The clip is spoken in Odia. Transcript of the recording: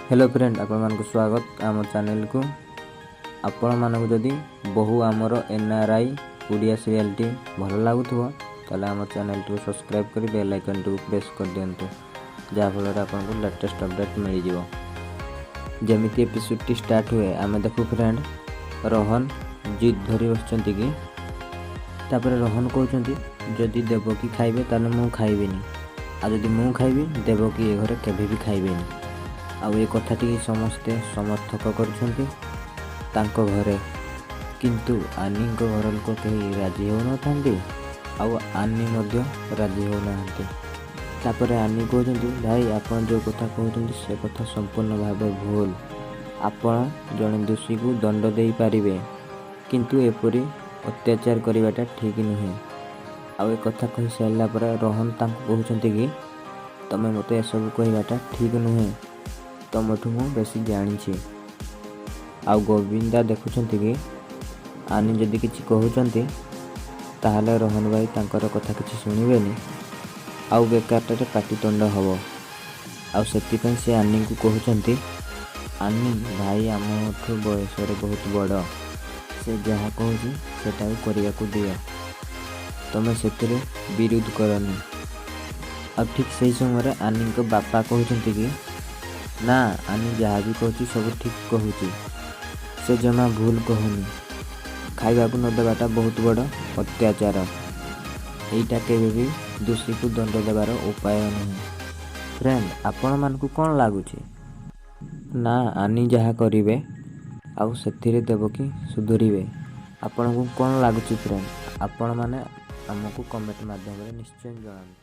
ହ୍ୟାଲୋ ଫ୍ରେଣ୍ଡ, ଆପଣମାନଙ୍କୁ ସ୍ୱାଗତ ଆମ ଚ୍ୟାନେଲକୁ। ଆପଣମାନଙ୍କୁ ଯଦି ବହୁ ଆମର ଏନ୍ଆର୍ଆଇ ଓଡ଼ିଆ ସିରିଏଲ୍ଟି ଭଲ ଲାଗୁଥିବ, ତାହେଲେ ଆମ ଚ୍ୟାନେଲଟିକୁ ସବସ୍କ୍ରାଇବ୍ କରି ବେଲ୍ ଆଇକନ୍ଟିକୁ ପ୍ରେସ୍ କରିଦିଅନ୍ତୁ, ଯାହାଫଳରେ ଆପଣଙ୍କୁ ଲାଟେଷ୍ଟ ଅପଡ଼େଟ୍ ମିଳିଯିବ। ଯେମିତି ଏପିସୋଡ଼ଟି ଷ୍ଟାର୍ଟ ହୁଏ, ଆମେ ଦେଖୁ ଫ୍ରେଣ୍ଡ, ରୋହନ ଜିଦ୍ ଧରି ବସିଛନ୍ତି କି। ତାପରେ ରୋହନ କହୁଛନ୍ତି, ଯଦି ଦେବକୀ ଖାଇବେ ତାହେଲେ ମୁଁ ଖାଇବିନି, ଆଉ ଯଦି ମୁଁ ଖାଇବି, ଦେବକୀ ଏ ଘରେ କେବେ ବି ଖାଇବେନି। ଆଉ ଏ କଥାଟି ସମସ୍ତେ ସମର୍ଥକ କରୁଛନ୍ତି ତାଙ୍କ ଘରେ, କିନ୍ତୁ ଆନିଙ୍କ ଘର ଲୋକ କେହି ରାଜି ହେଉନଥାନ୍ତି ଆଉ ଆନି ମଧ୍ୟ ରାଜି ହେଉନାହାନ୍ତି। ତାପରେ ଆନି କହୁଛନ୍ତି, ଭାଇ, ଆପଣ ଯେଉଁ କଥା କହୁଛନ୍ତି ସେ କଥା ସମ୍ପୂର୍ଣ୍ଣ ଭାବେ ଭୁଲ। ଆପଣ ଜଣେ ଦୋଷୀକୁ ଦଣ୍ଡ ଦେଇପାରିବେ, କିନ୍ତୁ ଏପରି ଅତ୍ୟାଚାର କରିବାଟା ଠିକ୍ ନୁହେଁ। ଆଉ ଏ କଥା କହିସାରିଲା ପରେ ରୋହନ ତାଙ୍କୁ କହୁଛନ୍ତି କି, ତମେ ମୋତେ ଏସବୁ କହିବାଟା ଠିକ୍ ନୁହେଁ, ତମଠୁ ମୁଁ ବେଶୀ ଜାଣିଛି। ଆଉ ଗୋବିନ୍ଦା ଦେଖୁଛନ୍ତି କି ଆନି ଯଦି କିଛି କହୁଛନ୍ତି, ତାହେଲେ ରୋହନ ଭାଇ ତାଙ୍କର କଥା କିଛି ଶୁଣିବେନି ଆଉ ବେକାରଟାରେ ପାଟିତୁଣ୍ଡ ହେବ। ଆଉ ସେଥିପାଇଁ ସେ ଆନିଙ୍କୁ କହୁଛନ୍ତି, ଆନି, ଭାଇ ଆମଠୁ ବୟସରେ ବହୁତ ବଡ଼, ସେ ଯାହା କହୁଛି ସେଟାକୁ କରିବାକୁ ଦିଅ, ତମେ ସେଥିରେ ବିରୋଧ କରନି। ଆଉ ଠିକ୍ ସେଇ ସମୟରେ ଆନିଙ୍କ ବାପା କହୁଛନ୍ତି କି, ନା, ଆନି ଯାହା ବି କହୁଛି ସବୁ ଠିକ୍ କହୁଛି, ସେ ଜମା ଭୁଲ କହୁନି। ଖାଇବାକୁ ନ ଦେବାଟା ବହୁତ ବଡ଼ ଅତ୍ୟାଚାର। ଏଇଟା କେବେ ବି ଦୋଷୀକୁ ଦଣ୍ଡ ଦେବାର ଉପାୟ ନୁହେଁ। ଫ୍ରେଣ୍ଡ, ଆପଣମାନଙ୍କୁ କ'ଣ ଲାଗୁଛି ନା ଆନି ଯାହା କରିବେ ଆଉ ସେଥିରେ ଦେବକୀ ସୁଧୁରିବେ? ଆପଣଙ୍କୁ କ'ଣ ଲାଗୁଛି ଫ୍ରେଣ୍ଡ? ଆପଣମାନେ ଆମକୁ କମେଣ୍ଟ ମାଧ୍ୟମରେ ନିଶ୍ଚୟ ଜଣାନ୍ତୁ।